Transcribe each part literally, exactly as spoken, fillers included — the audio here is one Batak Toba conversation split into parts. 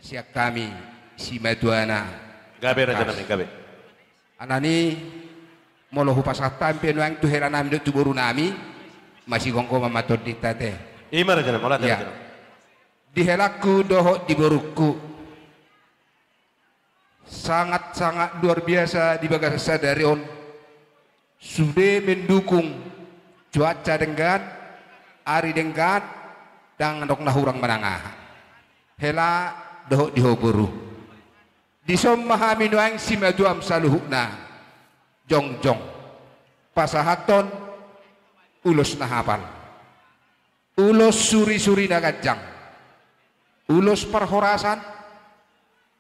Sian hami simatuana. Gabe, raja nami, gabe. Alani, molo hupasahat hami pe nuaeng tu hela nami dohot tu boru nami, masigomgoman ma tondinta ate. Ima, raja nami, mauliate, raja nami. Di helangku dohot di borungku, sangat-sangat luar biasa di bagasan sadari on. Sude mendukung cuaca denggan, ari denggan, ndang adong na hurang manang aha. Hela dohot di ho boru. Dison ma hami nuaeng simatuam saluhutna jongjong pasahathon ulos na hapal. Ulos suri-suri na ganjang. Ulos parhorasan,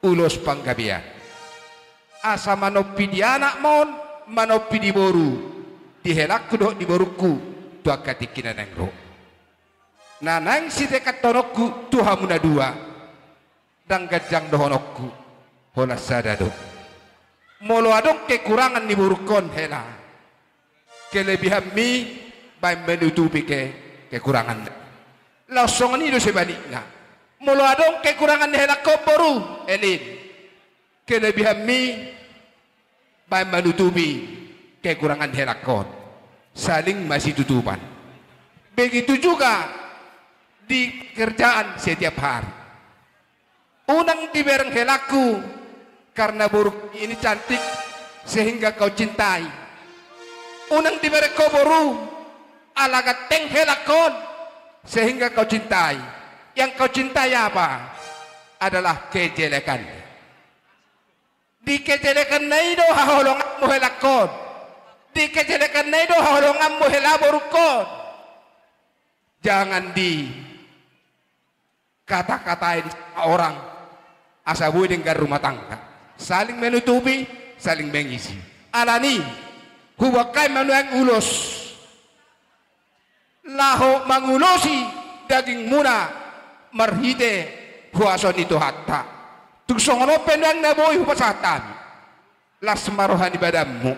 ulos panggabean. Asa manompi di anak ma on, manompi di boru, di helangku dohot di borungku, tu angka tingki na naeng ro. Na naeng sitekadhononku tu hamu na dua, ndang ganjang dohononku, holan sada do. Molo adong kekurangan ni borungkon hela, kelebihanmi baen manutupi ke, kekurangan. Laos songon i do sebalikna. Molo adong kekurangan ni helangkon boru, Elin, kelebihanmi baen manutupi kekurangan ni helangkon. Saling masitutupan. Begitu juga di kerjaan setiap hari. Unang dibereng helangku karena boru ini cantik sehingga kau cintai. Unang dibereng ho boru ala ganteng helangkon sehingga kau cintai. Yang kau cintai apa? Adalah kejelekan. Di kejelekanna i do haholonganmu helangkon. Di kejelekanna i do haholonganmu hela borungkon. Jangan di kata-katain orang asa boi denggan rumah tangga. Saling menutupi, saling mengisi. Alani, huboan hami ma nuaeng ulos laho mangulosi dagingmuna marhite huaso ni Tuhanta. Tung songon on pe nuaeng na boi hupasahat hami. Las ma roha ni badanmu.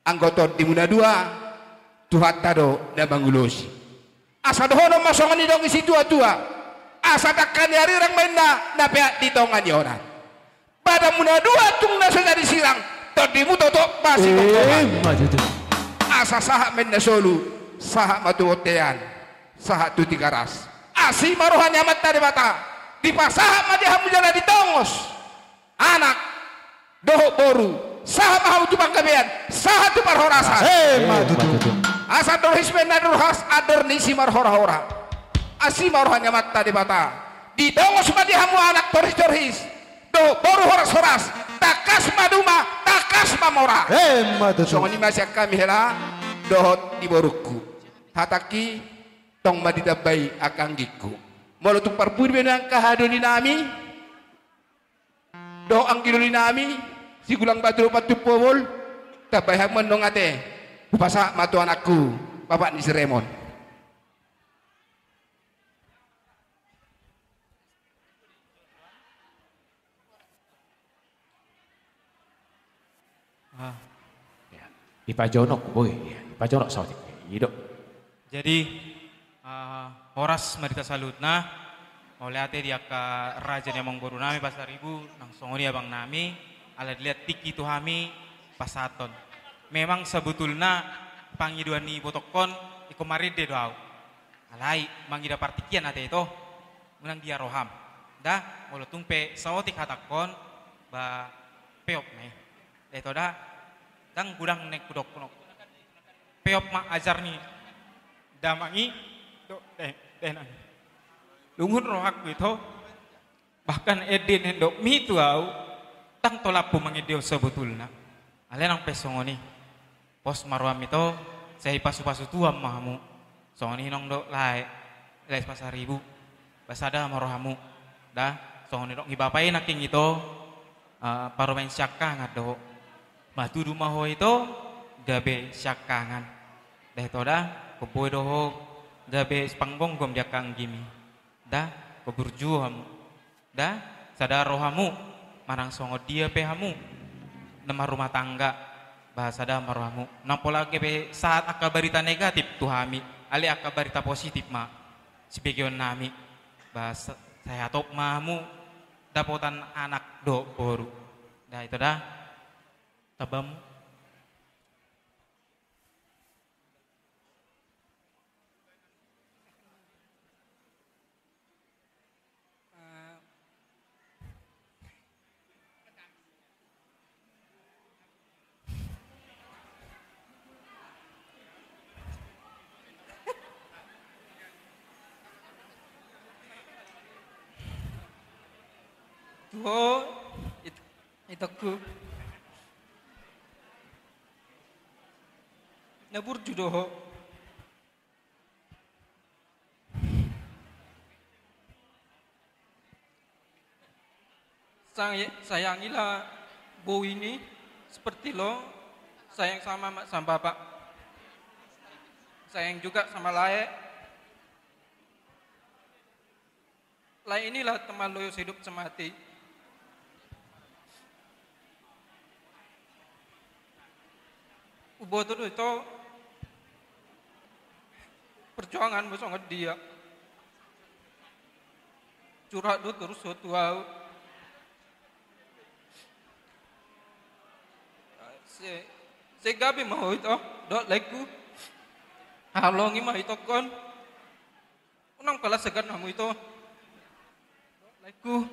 Anggo tondimuna dua, Tuhanta do na mangulosi. Asa dohonon ma songon nidok ni situa-tua, asa dangka ni arirang ma inna na peak di tonga ni onan. Badanmuna dua tung na so jadi sirang, tondimu totop masih kokoman. Ima tutu. Asa sahat ma inna solu, sahat ma tu bontean, sahat tu Tigaras. Asi ma roha ni Amanta Debata, dipasahat ma di hamu jala ditongos anak dohot boru, sahat ma hamu tu panggabean, sahat tu parhorasan. Ima tutu. Asa andor his ma inna andor horas, andor ni simarhora-hora. Asi ma roha ni Amanta Debata. Ditongos ma di hamu anak torhis-torhis dohot boru horas-horas. Tangkas ma duma, tangkas ma mora. Ima tutu. Songon i ma sian hami hela dohot di borungku. Hatangki tong ma ditambai angka anggingku. Molo tung parpudi be nuaeng angka haha doli nami dohot anggi doli nami, Sigulang Batu dohot Pantumpu Obol, tambai hamu annon ate. Hupasahat ma tu anakku, bapak ni si Remon. Ah. Ya. Dipajonok, boi, ya. Dipajonok saotik. I do. Jadi, ah, horas ma di hita saluhutna, mauliate di angka raja ni amangboru nami Pasaribu, nang songon i abang nami, ala dilehon tingki tu hami pasahathon. Memang sebetulna pangidoan ni ibotongkon, ingkon marende do ahu. Alai, mangida partingkian ate ito, unang dia roham. Da, molo tung pe saotik hatangkon, ba, peop ma i. Da ito da, ndang godang naeng hudok, hudok. Peop ma ajar ni damang i, do, de, de, nang. Lungun rohangku ito, bahkan ende na nidokmi tu ahu, ndang tolaphu mangendehon sebetulna. Alai nang pe songon i. Pos ma roham ito, sai pasu-pasu Tuhan ma hamu. Songon i nang do lae, lae Pasaribu. Ba sada ma rohamu. Da, songon i nidok ni bapa i nangkin ito, eh, parumaen siangkangan do ho. Matudu ma ho ito, gabe siangkangan. Da ito da, ingkon boi do ho, gabe sipanggomgom di angka anggimi. Da, ingkon burju hamu. Da, sada rohamu, manang songon dia pe hamu na marrumah tangga, ba sada ma rohamu. Nang pola gabe sahat angka barita negatif tu hami, alai angka barita positif ma sibegeon nami. Ba sa-, sai hatop ma hamu, dapotan anak dohot boru. Da, ito da. Tabamu. Tu ho, it-, itokku. Na burju do ho. Say-, sayangilah bou ini seperti lo sayang sama emak sama bapak. Sayang juga sama lae. Lae inilah teman lo sehidup semati. Huboto do ito perjuanganmu songon dia. Curhat do torus ho tu ahu. Sai, sai gabe ma ho ito dohot laengku. Haholongi ma ho ito on. Unang pala segan hamu ito. Laengku.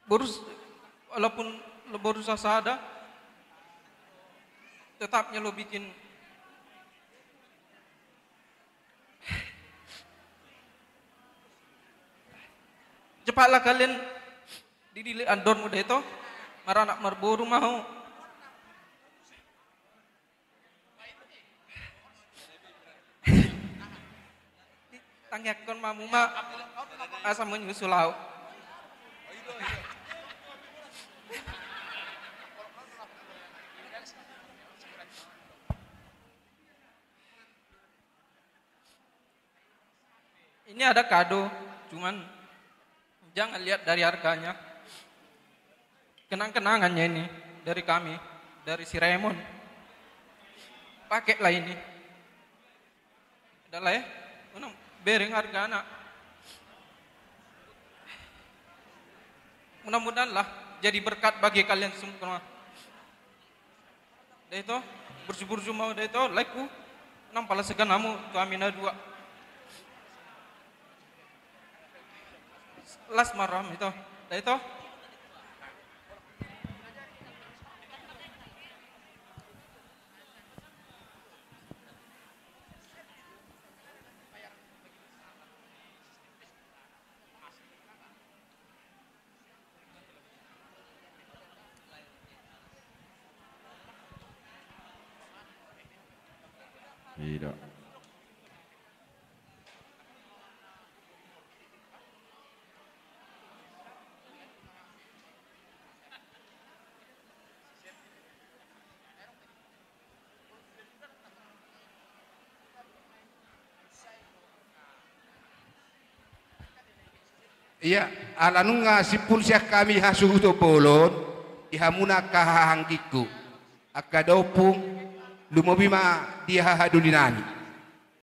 Boru s-, walaupun lo boru sasada, tetapnya lo bikin. Cepatlah kalian. Didili andormu da ito, maranak marboru ma ho. Tangiangkon ma hamu ma, asa menyusul ahu. Ini ada kado, cuman jangan lihat dari harganya. Kenang-kenangannya ini dari kami, dari si Raymond. Pakailah ini. Udah lah ya, unang bereng hargana. Mudah-mudahanlah jadi berkat bagi kalian semua. Da ito, burju-burju ma ho da ito, laengku. Unang pala segan hamu tu hami na dua. Las ma roham ito. Da ito. Ida. Ia, ala nunga simpul sian hami hasuhuton bolon, di hamuna angka haha anggingku, angka da ompung, lumobi ma di haha doli nami.